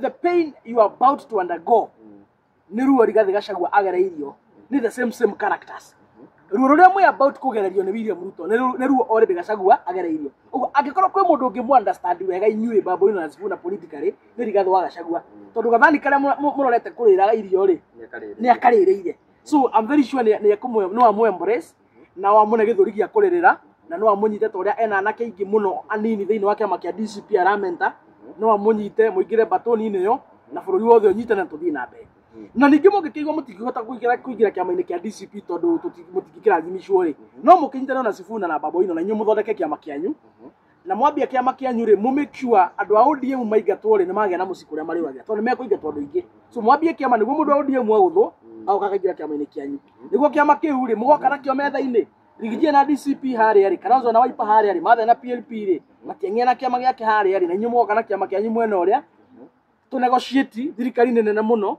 the pain you are about to undergo nĩ ruo Rigathĩ Gachagua agereirio nĩ the same same characters. Ruo rũrĩa mwĩ about kũgererio nĩ William Ruto nĩ ruo already Gachagua agereirio. Ũguo angĩkorwo kwĩ mũndũ ũngĩ mu understand wega inyuĩ Babu Owino na Sifuna politically nĩ Rigathĩ wa Gachagua, tondũ gathani karĩa mũrorete kũrĩra irio rĩ nĩ akarĩrĩire. So I'm very sure nĩ ekũmũ no amũ embrace na wamũne gĩthũri gĩa kũrĩrĩra na no amũnyite ta ũrĩa ena anake aingĩ mũno anini thĩinĩ wa kĩama kĩa DCP aramenta, no amũnyite mũingĩre batoni-inĩ ĩyo na bũrũri wothe ũnyite na tũthiĩ na mbere. Na ningĩ mũngĩkĩigua mũtingĩhota kũingĩra kĩama-inĩ kĩa DCP tondũ mũtingĩkĩrathimicwo rĩ, no mũkĩnyitane na Sifuna na Babu Owino na inyuĩ mũthondeke kĩama kĩanyu, na mwambia kĩama kĩanyu rĩ, mũ make sure andũ a ODM maingatwo rĩ nĩ magĩa na mũciĩ kũrĩa marĩũragĩra, tondũ nĩ mekũingatwo andũ aingĩ. So mwambie kĩama nĩguo mũndũ wa ODM agũthwo agoka akaingĩra kĩama-inĩ kĩanyu, nĩguo kĩama kĩu rĩ mũgoka nakĩo metha-inĩ. Rigathi na DCP harĩa rĩ, Kalonzo na Wiper harĩa rĩ, Martha na PLP rĩ, Matiang'i na kĩama gĩake harĩa rĩ, na inyuĩ mũgoka na kĩama kĩanyu mwena ũrĩa tũ negotiate thirikari nĩ nene mũno.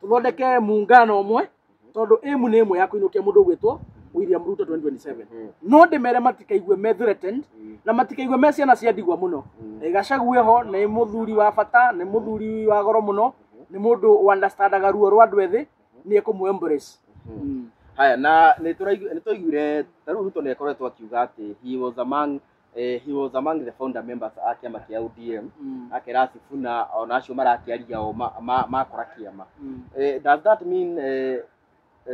Tuthondeke muungano ũmwe tondũ aim nĩ ĩmwe ya kũinũkia mũndũ ũgwĩtwo William Ruto 2027. No ndĩmere matikaigue me threatened na matikaigue me ciana cia ndigwa mũno. Gachagua ho nĩ mũthuri wa bata, nĩ mũthuri wa goro mũno, nĩ mũndũ understandaga ruo rwa andũ ethĩ, nĩ ekũmũ embrace. Haya, na nĩ twaiguire ta rĩu Ruto nĩ akoretwo akiuga atĩ he was among the founder members a kĩama kĩa ODM, akera Sifuna ona acio marakĩaria o makora kĩama. Does that mean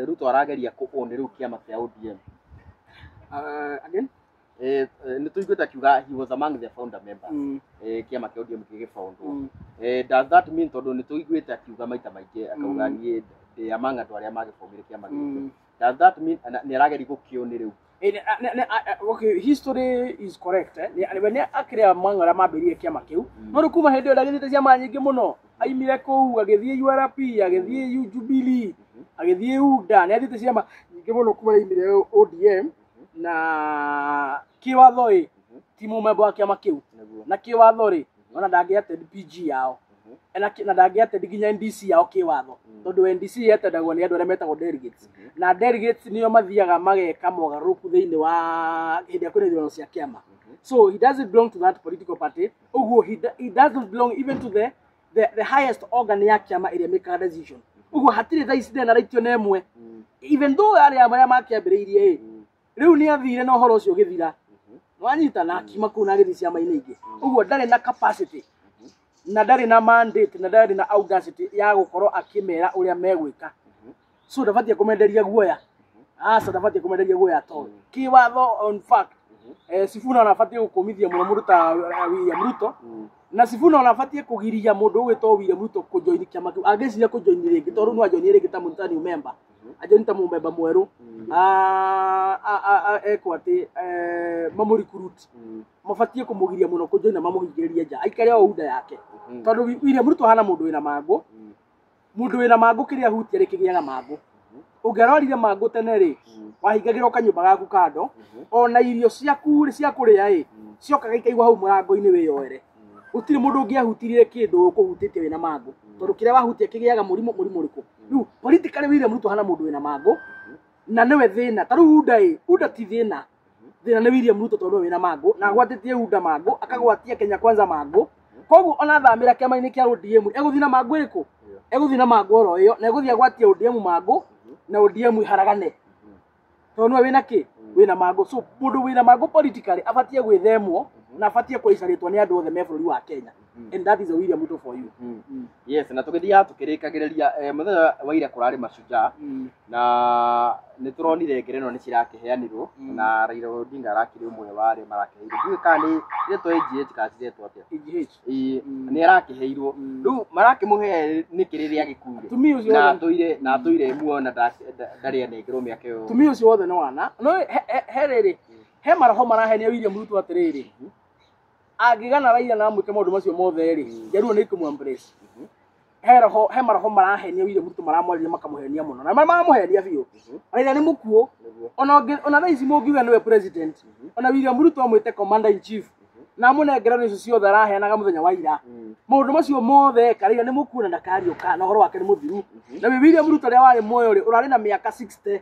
Ruto arageria kũ own rĩu kĩama kĩa ODM? Again? Nĩ tũiguĩte akiuga he was among the founder members, kĩama kĩa ODM gĩgĩbondwo. Does that mean, tondũ nĩ tũiguĩte akiuga maita maingĩ akauga niĩ ndĩ among andũ arĩa magĩbomire kĩama gĩkĩ, does that mean nĩ arageria gũkĩown rĩu? Okay, history is correct. Nĩ akĩrĩ among arĩa mambĩrĩirie kĩama kĩu, no rĩu kuma hĩndĩ ĩyo ndagĩthiĩte ciama nyingĩ mũno. Aimire kũu agĩthiĩ URP, agĩthiĩ Jubilee, agĩthiĩ UDA, nĩ athiĩte ciama nyingĩ mũno kuma aimire ODM. Na kĩwatho ĩ ti mũmemba wa kĩama kĩu, na kĩwatho rĩ ona ndangĩ attend PG yao na ndangĩ attend nginya NDC yao kĩwatho, tondũ NDC yetendagwo nĩ andũ arĩa metagwo delegates, na delegates nĩo mathiaga mageka mogarũrũku thĩinĩ wa hĩndĩ ĩrĩa kwĩna ithurano cia kĩama. So he doesn't belong to that political party. Ũguo he doesn't belong even to the highest organ ya kĩama ĩrĩa mĩkaga decision. Ũguo hatirĩ thaa ici ndena right ona ĩmwe, even though arĩa arĩa makĩambĩrĩirie ĩ rĩu nĩ athire na ũhoro ũcio ũgĩthira, wanyita, na akiuma kũu na agĩthiĩ ciama-inĩ ingĩ. Ũguo ndarĩ na capacity na ndarĩ na mandate na ndarĩ na audacity ya gũkorwo akĩmera ũrĩa megwĩka. So ndabatiĩ kũmenderia guoya, aca, ndabatiĩ kũmenderia guoya at all. Kĩwatho on fact, Sifuna anabatiĩ gũkũmithia mũno mũndũ ta William Ruto, na Sifuna anabatiĩ kũgiria mũndũ ũgwĩtwo William Ruto kũjoin kĩama kĩu angĩciria kũjoin rĩngĩ, tondũ no ajoin rĩngĩ ta new member, ajoin ta mũmemba mwerũ, ekwo atĩ mamũrecruit, mabatiĩ kũmũgiria mũno kũjoin na mamũhingĩrĩrie nja aikare o UDA yake, tondũ William Ruto hana mũndũ wĩna mangũ. Mũndũ wĩna mangũ kĩrĩa ahutia rĩ kĩgĩaga mangũ. Ũngĩarwarire mangũ tene rĩ, wahingagĩrwo kanyũmba gaku kando, ona irio ciaku rĩ cia kũrĩa ĩ ciokaga ikaigwo hau mũrango-inĩ wĩyoere. Gũtirĩ mũndũ ũngĩahutirie kĩndũ ũkũhutĩtie wĩna mangũ, tondũ kĩrĩa wahutia kĩgĩaga mũrimũ. Mũrimũ ũrĩkũ? Rĩu politically William Ruto hana mũndũ wĩna mangũ na nĩwe thĩna. Ta rĩu UDA ĩ, UDA ti thĩna, thĩna nĩ William Ruto, tondũ nĩwe wĩna mangũ na agwatĩtie UDA mangũ, akagwatia Kenya Kwanza mangũ. Koguo ona thamĩra kĩama-inĩ kĩa ODM egũthiĩ na mangũ ĩrĩkũ? Egũthiĩ na mangũ oro ĩyo, na egũthiĩ agwatie ODM mangũ na ODM iharagane, tondũ nĩwe wĩna kĩ? Wĩna mangũ. So mũndũ wĩna mangũ politically abatiĩ gwĩthemwo na abatiĩ kũicarĩtwo nĩ andũ othe me bũrũri wa Kenya, and that is a William Ruto for you. Yes, na tũgĩthiaga tũkĩrĩkagĩrĩria, mũthenya wa ira kũrarĩ mashujaa na nĩ tũronire ngerenwa nĩ cirakĩheanirwo na Raila Odinga arakĩrĩ ũmwe wa arĩa marakĩheirwo. Ndiũĩ kana nĩ ciretwo AGH kana ciretwo atĩa. AGH. Nĩ arakĩheirwo. Rĩu marakĩmũhe nĩkĩ rĩrĩa agĩkuire? Tumia ũcio Na atũire muoyo na ndarĩ anengerwo mĩaka ĩyo. Tumia ũcio wothe nĩ wana no he rĩrĩ he maroho marahenia William Ruto atĩrĩrĩ, angĩgana Raila na amwĩke maũndũ macio mothe rĩ, Jaluo nĩ ikũmũ embrace. He roho, he maroho marahenia William Ruto, maramwarĩria makamũhenia mũno na maramũhenia biũ. Raila nĩ mũkuũ. Ona thaa ici mũngiuga nĩwe president, ona William Ruto amwĩte commander in chief na amũnengere icio ciothe araheanaga mũthenya wa ira, maũndũ macio mothe eka, Raila nĩ mũkuũ na ndakariũka na ũhoro wake nĩ mũthiru. Na wĩ William Ruto ũrĩa warĩ muoyo rĩ, ũrarĩ na mĩaka 60.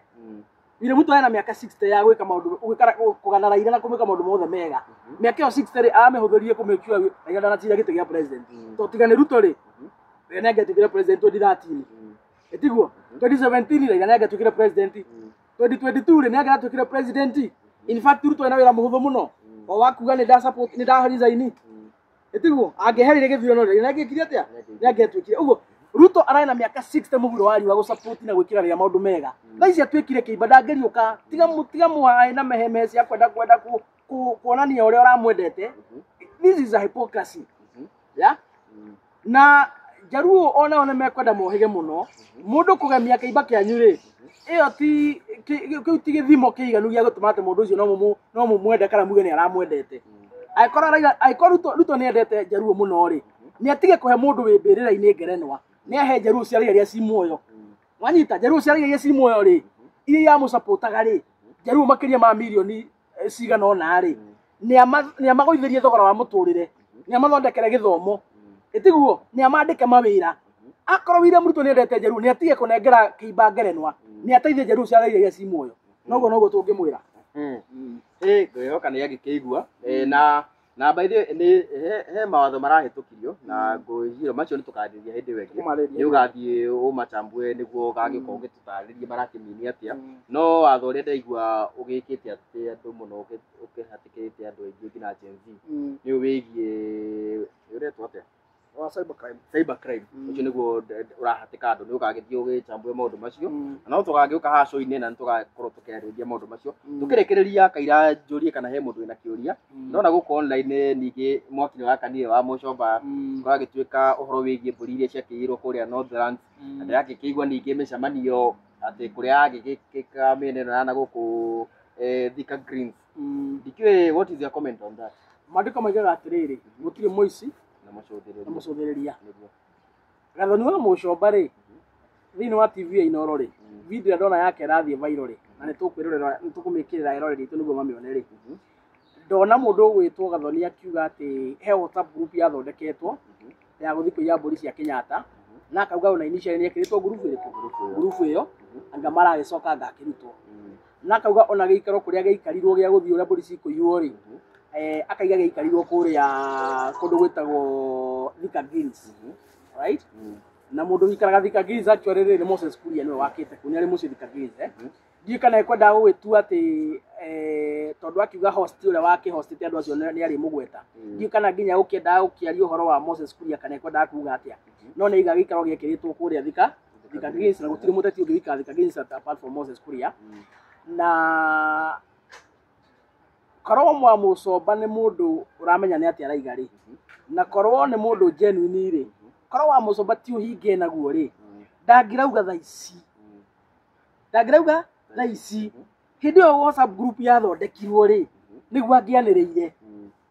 William Ruto ena mĩaka 60 ya gwĩka maũndũ, kũgana Raila na kũmwĩka maũndũ mothe mega. Mĩaka ĩyo 60 rĩ, aramĩhũthĩrire kũmĩkua Raila ndanatinda gĩtĩ gĩa president, tondũ tiga nĩ Ruto rĩ, Raila nĩ angĩatuĩkire president 2013, ĩtiguo 2017 Raila nĩ angĩatuĩkire president, 2022 rĩ, nĩ angĩatuĩkire president. In fact, Ruto ena wĩra mũhũthũ mũno o wa kuga nĩ nda support, nĩ nda resign, ĩtiguo angĩherire gĩthurano Raila nĩ angĩekire atĩa? Nĩ angĩatuĩkire ũguo. Ruto ararĩ na mĩaka 60 mũhuro wa riũa gũsupport na gwĩkĩra Raila maũndũ mega. Thaa ici atuĩkire kĩimba, ndangĩriũka. Tiga mũhae na meheme cia kwenda kuonania ũrĩa ũramwendete. This is a hypocrisy, yeah? Na Jaluo onao nĩ mekwenda mohĩge mũno. Mũndũ kũgemia kĩimba kĩanyu rĩ, ĩyo ti kĩu ti gĩthimo kĩiganu gĩa gũtũma atĩ mũndũ ũcio no mũmwende kana muge nĩ aramwendete. Angĩkorwo Raila, angĩkorwo Ruto nĩ endete Jaluo mũno rĩ, nĩ atige kũhe mũndũ wĩ mbĩrĩra-inĩ ngerenwa, nĩ ahe Jaluo cia Raila iria ci muoyo. Wanyita, Jaluo cia Raila iria ci muoyo rĩ, iria iramũsupportaga rĩ, Jaluo makĩria ma mirioni cigana ũna rĩ, nĩ amagũithĩrie thogora wa mũtũrĩre, nĩ amathondekere gĩthomo, ĩtiguo nĩ amandĩke mawĩra. Akorwo William Ruto nĩendete Njaruo nĩ atige kũnengera kĩimba ngerenwa, nĩ ateithie Njaruo cia iria ci muoyo. Noguo noguo tũngĩmwĩra. Ngwĩhoka nĩ agĩkĩigua. Na by the way, nĩ he mawatho marahĩtũkirio na ngwĩciria macio nĩ tũkarĩrĩria hĩndĩ ĩyo ĩngĩ. Tũkũmarĩrĩria. Nĩ ũgathiĩ ũmachambue nĩguo ũgagĩkorwo ũgĩtũtarĩria marakĩmini atĩa. No watho ũrĩa ndaigua ũgĩkĩte atĩ andũ mũno ũkĩhatĩkĩte andũ aingĩ nginya Gen Z nĩ wĩgiĩ ũretwo atĩa? Wa cybercrime. Cyber crime. Ũcio nĩguo ũrahatĩka andũ, nĩ ũgagĩthiĩ ũgĩchambue maũndũ macio. Na no tũgagĩũka haha show-inĩ na nĩ tũgakorwo tũkĩarĩrĩria maũndũ macio. Tũkĩrĩkĩrĩria kaira njũrie kana he mũndũ wĩna kĩũria. Ndona gũkũ online ningĩ mwaki nĩ wakanire wa Mũcomba, kũragĩtuĩka ũhoro wĩgiĩ mbũri iria ciakĩiyirwo kũrĩa Northlands, na ndĩrakĩigua ningĩ mĩcemanio atĩ kũrĩa yagĩgĩkĩka mĩena ĩno ya na gũkũ Thika Greens. Ndikĩũĩ what is your comment on that? Maandĩko maigaga atĩrĩrĩ, gũtirĩ mũici na na mũcũthĩrĩria. Mũcũthĩrĩria. Nĩguo. Gathoni wa Mũcomba rĩ, thĩinĩ wa TV ya Inooro rĩ, video ĩrĩa ndona yake ĩrathiĩ viral rĩ, na nĩ tũkwĩrorera, nĩ tũkũmĩkĩrĩra eroreri aitũ nĩguo mamĩone rĩ, ndona mũndũ ũgwĩtwo Gathoni akiuga atĩ he WhatsApp group yathondeketwo ya gũthiĩ kũiya mbũri cia Kenyatta, na akauga ona initially nĩ ekĩrĩtwo group ĩrĩkũ, group ĩyo anga maragĩcoka anga akĩrutwo, na akauga ona gĩikaro kũrĩa gĩikarirwo gĩa gũthiĩ ũrĩa mbũri cikũiywo rĩ, akaiga gĩikarirwo kũrĩa kũndũ gwĩtagwo Thika Greens, right? Na mũndũ wikaraga Thika Greens actually rĩ, nĩ Moses Kuria, nĩwe wakĩte kũu, nĩ arĩ mũciĩ Thika Greens. Ndiũĩ kana ekwendaga gũgĩtua atĩ tondũ akiuga host ũrĩa wakĩhostĩte andũ acio nĩ arĩ mũgweta, ndiũĩ kana nginya gũkĩendaga gũkĩaria ũhoro wa Moses Kuria kana ekwendaga kuga atĩa, no nĩ aiga gĩikaro gĩekĩrĩtwo kũrĩa Thika Greens, na gũtirĩ mũteti ũngĩ wikaraga Thika Greens apart from Moses Kuria. Na korwo mwa Mũcomba nĩ mũndũ ũramenya nĩ atĩa araiga rĩ, na korwo nĩ mũndũ genuine rĩ, korwo wa Mũcomba ti ũhinge naguo rĩ, ndangĩrauga thaa ici, ndangĩrauga thaa ici. Hĩndĩ ĩyo WhatsApp group yathondekirwo rĩ, nĩguo angĩanĩrĩire.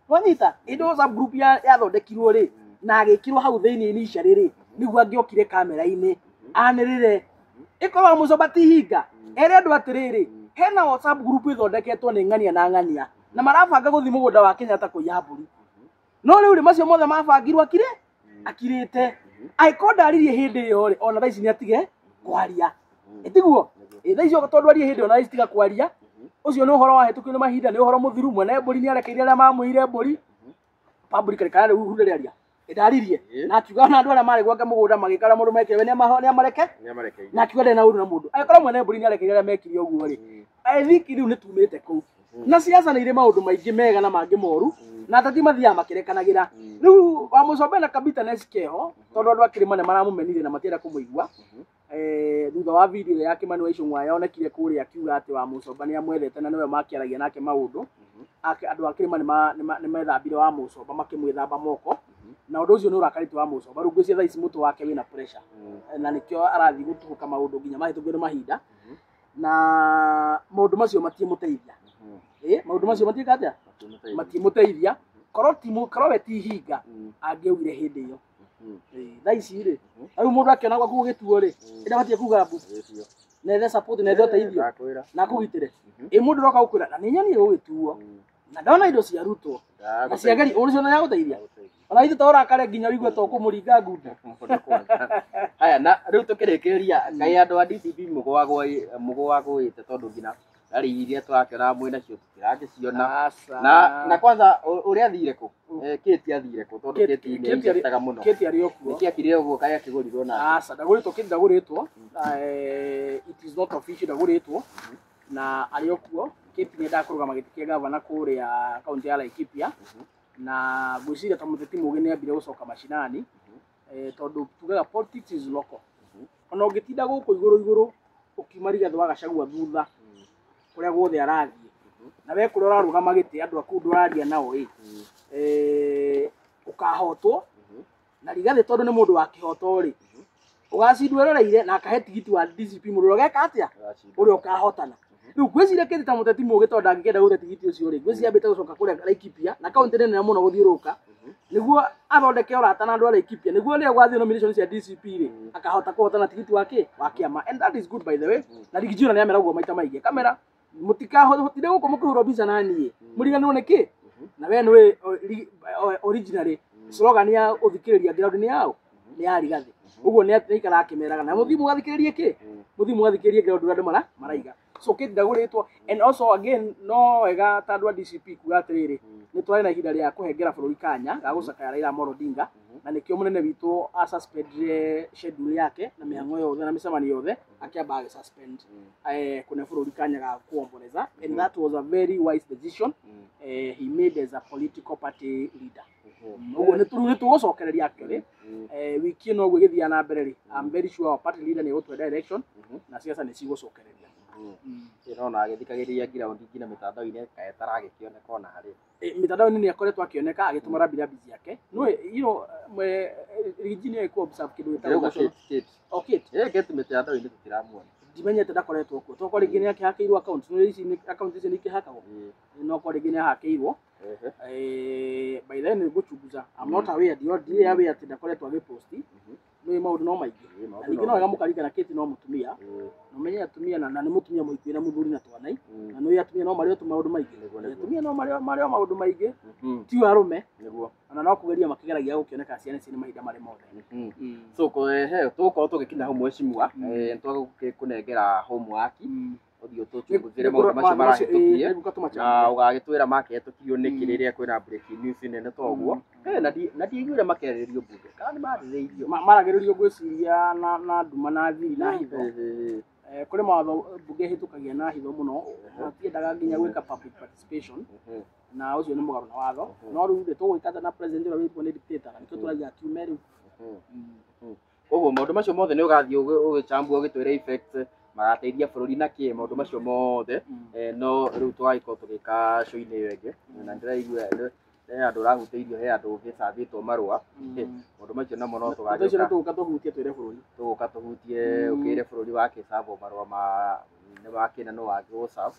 Wanyita, hĩndĩ ĩyo WhatsApp group yathondekirwo rĩ, na agĩkĩrwo hau thĩinĩ initially rĩ, nĩguo angĩokire kamera-inĩ anĩrĩre ĩkorwo wa Mũcomba ti hinga, ere andũ atĩrĩrĩ, hena WhatsApp group ĩthondeketwo nĩ ng'ania na ng'ania na marabanga gũthiĩ mũgũnda wa Kenyatta kũiya mbũri. No rĩu rĩ, macio mothe mabangirwo akire akirĩte. Angĩkorwo ndaririe hĩndĩ ĩyo rĩ, ona thaa ici nĩ atige kwaria, ĩtiguo? Ĩ thaa icio tondũ arie hĩndĩ ĩyo, na thaa ici tiga kwaria. Ũcio nĩ ũhoro wahĩtũkio nĩ mahinda, nĩ ũhoro mũthiru. Mwene mbũri nĩ arekeire arĩa mamũire mbũri publicly, kana rĩu hunda rĩaria ndaririe na akiuga ona andũ arĩa marĩ gwake mũgũnda magĩka ũrĩa mũndũ mekire we nĩ amareke, na akiuga ndarĩ na ũru na mũndũ. Angĩkorwo mwene mbũri nĩ arekeire arĩa mekire ũguo rĩ, I think rĩu nĩ tumĩte kũu. Na siasa nĩ irĩ maũndũ maingĩ mega na mangĩ moru, na ateti mathiaga makĩrekanagĩra. Rĩu wa Mũcomba na kabitterness keho tondũ andũ a kĩrĩma nĩ maramũmenire na matienda kũmũigua thutha wa video ĩrĩa ya Kimani wa Ichung'wa yonekire kũrĩa akiuga atĩ wa Mũcomba nĩ amwethete na nĩwe makĩaragia nake maũndũ. Andũ a kĩrĩma nĩ methambire wa Mũcomba, makĩmwĩthamba moko, na ũndũ ũcio nĩ ũrakarĩtie wa Mũcomba. Rĩu ngwĩciria thaa ici mũtwe wake wĩna pressure, na nĩkĩo arathiĩ gũtuhũka maũndũ nginya mahĩtũkio nĩ mahinda, na maũndũ macio matiĩmũteithia. Maũndũ macio matiĩka atĩa? Matiĩmũteithia. Korwo ti korwo we ti hinga, angĩaugire hĩndĩ ĩyo. Thaa ici rĩ, rĩu mũndũ akĩona gwaku gũgĩtuo rĩ, ĩndabatiĩ kuga mbu nethe support, nethe ũteithio na kũgitĩre. Ĩ mũndũ ũroka gũkwĩra na nĩ nyonire gũgĩtuo na ndona indo ciarutwo na ciageri ũcio nĩ agũteithia, ona ithu to ũrakare nginya ũigue to kũmũringa ngunda. Haya, na rĩu tũkĩrĩkĩrĩria, kaĩ andũ a DCP mũgũagũĩte tondũ nginya rari iria tũrakĩona mwĩ nacio tũtiragĩciona. Na kwanza ũrĩa athire kũ? Kate athire kũ? Tondũ Kate nĩ aingĩtaga mũno. Kate arĩ o kuo. Nĩkĩ akire ũguo? Kaĩ akĩgũrirwo na Aca, ndagũrĩtwo. Kate ndagũrĩtwo. It is not official, ndagũrĩtwo na arĩ o kuo. Kate nĩ endaga kũrũgama gĩtĩ kĩa gavana kũrĩa kaunti ya Laikipia, na ngwĩciria ta mũteti mũgĩ nĩ ambire gũcoka macinani, tondũ tugaga politics is local. Ona ũngĩtinda gũkũ igũrũ igũrũ ũkiuma Rigathĩ wa Gachagua thutha kũrĩa guothe arathiĩ, na we kũrĩa ũrarũgama gĩtĩ andũ aku ndũraria nao ĩ, ũkahotwo na Rigathĩ tondũ nĩ mũndũ wa kĩhoto rĩ, ũgacindwo eroreire na akahe tigiti wa DCP mũndũ ũrĩa ũgeka atĩa, ũrĩa ũkahotana. Rĩu ngwĩciria Kate ta mũteti mũgĩ, tondũ ndangĩkenda gũte tigiti ũcio rĩ, ngwĩciria ambĩte gũcoka kũrĩa Laikipia na kaunti nene mũno gũthiũrũrũka nĩguo athondeke ũrata na andũ a Laikipia, nĩguo rĩrĩa gwathiĩ nomination cia DCP rĩ, akahota kũhotana tigiti wa kĩ wa kĩama. And that is good, by the way. Na Riggy nĩ amera ũguo maita maingĩ kamera, mũtikahotire gũkũ mũkĩhũrwo mbica na niĩ mũriganĩrwo nĩ kĩ na we nĩwe originally slogan ya ũthikĩrĩria ground nĩ yao, nĩ ya Rigathĩ. Ũguo nĩ aikara akĩmeraga na mũthiĩ mũgathikĩrĩrie kĩ mũthiĩ mũgathikĩrĩrie kĩrĩa ũndũ andũ maraiga. So Kate ndagũrĩtwo. And also again, no wega ta andũ a DCP kuga atĩrĩrĩ, nĩ twarĩ na ihinda rĩa kũhengera bũrũri kanya ga gũcakaya Raila Amolo Odinga, na nĩkĩo mũnene witũ a suspendire schedule yake na mĩhang'o yothe na mĩcemanio yothe, akĩamba agĩ suspend kũne bũrũri kanya ga kuomboleza, and that was a very wise decision he made as a political party leader. Ũguo nĩ tũrũ nĩ tũgũcokereria actually wiki ĩno ũguo ĩgĩthiaga na mbere rĩ, I'm very sure our party leader nĩ egũtũhe direction na ciaca nĩ cigũcokereria. Ĩrona agĩthikagĩrĩria ground nginya mĩtandao-inĩ kaĩ taragĩkĩoneka ona harĩ. Mitandao-inĩ nĩ akoretwo akĩoneka agĩtũma rambirambi ciake. No you know Rigiji nĩ ku observe kĩndũ gĩtagwo Ndĩrauga emotional- Kate. Oh, Kate. Kate mĩtandao-inĩ tũtiramuona. Ndimenyete ndakoretwo kuo, tokorwo rĩngĩ nĩ akĩhakĩirwo account, no ici nĩ account ici nĩ ikĩhakagwo, no korwo rĩngĩ nĩ ahakĩirwo. By then nĩ ngũchunguza. I'm not aware, ndirĩ aware atĩ ndakoretwo agĩposti. Nĩ maũndũ no maingĩ. Maũndũ Na ningĩ no no wega maingĩ. mũkaririkana Kate no mũtumia, na ũmenye atumia na nĩ mũtumia mũhiku na mũthuri na twana, na nĩ atumia no marĩo tu maũndũ maingĩ. Nĩguo. Atumia no marĩo maũndũ maingĩ, ti arũme. Ona no kũgeria makĩgeragia gũkĩoneka ciana ici nĩ mahinda marĩ mothe. So he tũgũkorwo tũgĩkinya hau mweshimiwa, nĩtwagũkũnengera homework, ũthiĩ ũtũchunguzĩre maũndũ macio marahĩtũkie na ũgagĩtwĩra makĩhĩtũkirio nĩkĩ rĩrĩa kwĩna breaking news nene ta ũguo. Na ndiaiguire makĩarĩrĩrio mbunge kana nĩ marĩrĩirio? Maragĩrĩrio ngwĩciria na nduma na thiri na hitho. Kũrĩ mawatho mbunge ĩhĩtũkagia na hitho mũno, matiendaga nginya gwĩka public participation, na ũcio nĩ mũgarũ na watho. No rĩu rĩ, tũgwĩka atĩa na president ũrĩa wĩtwo nĩ dictator? Na nĩkĩo tũragia akiume rĩu. Koguo maũndũ macio mothe nĩ ũgathiĩ ũgĩchambua, ũgĩtwĩra effect magateithia bũrũri na kĩ maũndũ macio mothe. No rĩu tũgagĩkorwo tũgĩka show-inĩ ĩyo ĩngĩ, na ndĩraigua he andũ ũrahutĩirio, he andũ ũgĩcabĩtwo marũa. Maũndũ macio namo no Ũndũ ũcio nĩ tũgagĩũka tũgũka tũhutie twĩre bũrũri. Tũgũka tũhutie, ũkĩre bũrũri wakĩcabwo marũa ma nĩ wakĩna no wagĩgũcab.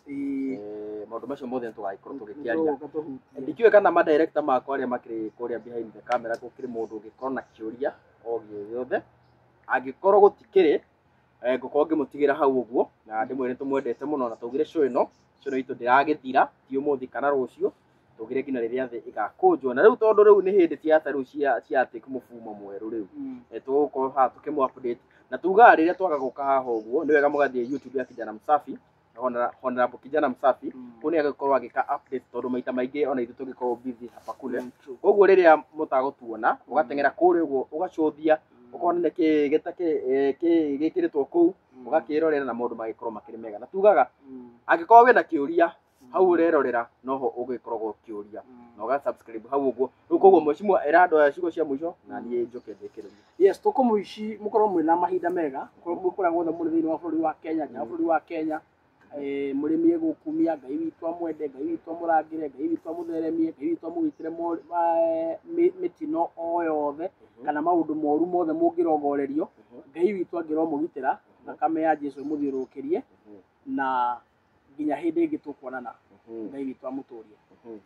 Maũndũ macio mothe nĩ tũgagĩkorwo tũgĩkĩaria. Tũgũka tũhutie. Ndikĩũĩ kana madirector makwa arĩa makĩrĩ kũrĩa behind the camera gũkĩrĩ mũndũ ũngĩkorwo na kĩũria o gĩothe. Angĩkorwo gũtikĩrĩ, ngũkorwo ngĩmũtigĩra hau ũguo na ndĩmwĩre tũmwendete mũno, na tũgire show ĩno itũ ndĩragĩthira ti ũmũthĩ kana rũciũ, tũgire nginya rĩrĩa thĩ ĩgakũnjwo. Na rĩu tondũ rĩu nĩ hĩndĩ ciaca rĩu cia take mũbumo mwerũ rĩu, tũgũkorwo haha tũkĩmũ update, na tugaga rĩrĩa twaga gũka haha ũguo nĩ wega mũgathiĩ YouTube ya Kijana Msafi, Honorable Kijana Msafi, kũu nĩ agĩkorwo agĩka update, tondũ maita maingĩ ona ithuĩ tũgĩkorwo busy hapa kule. Koguo rĩrĩa mũtagũtuona, ũgateng'era kũrĩa ũguo, ũgacũthia, ũkona nĩ kĩ gĩtakĩ gĩkĩrĩtwo kũu, ũgakĩrorera na maũndũ magĩkorwo makĩrĩ mega. Na tugaga angĩkorwo wĩna kĩũria hau ũrerorera, noho ũgĩkoragwo ũkĩũria na ũga subscribe hau ũguo. Rĩu koguo mheshimiwa, ĩra andũ aya ciugo cia mũico na niĩ njũke ndĩkĩrĩrie. Yes, tũkũmũici mũkorwo mwĩna mahinda mega kũrĩa guothe mũrĩ thĩinĩ wa bũrũri wa Kenya, nja wa bũrũri wa Kenya. Mũrĩmi egũkumia Ngai witũ, amwende Ngai witũ, amũrangĩre Ngai witũ, amũtheremie Ngai witũ, amũgitĩre mĩtino o yothe kana maũndũ moru mothe mũngĩrongorerio. Ngai witũ angĩromũgitĩra, thakame ya Jesu ĩmũthiũrũrũkĩrie, na nginya hĩndĩ ĩngĩ tũkuonana, Ngai witũ amũtũrie.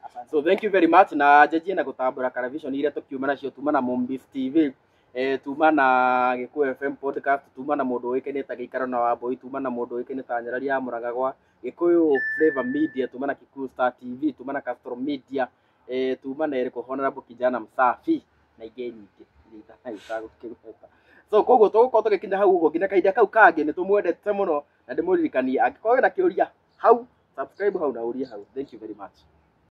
Asante. So thank you very much, na njanjie na gũtambũra television iria tũkiuma nacio. Tuma na Mombis TV, tuma na Gĩkũyũ FM podcast, tuma na mũndũ ũĩkaine ta Gĩikaro na Wambui, tuma na mũndũ ũĩkaine ta Nyarari ya Mũraga gwa Gĩkũyũ Flavor Media, tuma na Kikuyu Star TV, tuma na Castro Media, tuma na ĩrĩkũ Honorable Kijana Msafi na ingĩ nyingĩ iria itagũkĩgweta. So koguo tũgũkorwo tũgĩkinya hau ũguo nginya kahinda kau kangĩ. Nĩ tũmwendete mũno, na ndĩmũririkanie angĩkorwo wĩna kĩũria hau, subscribe hau na ũrie hau. Thank you very much.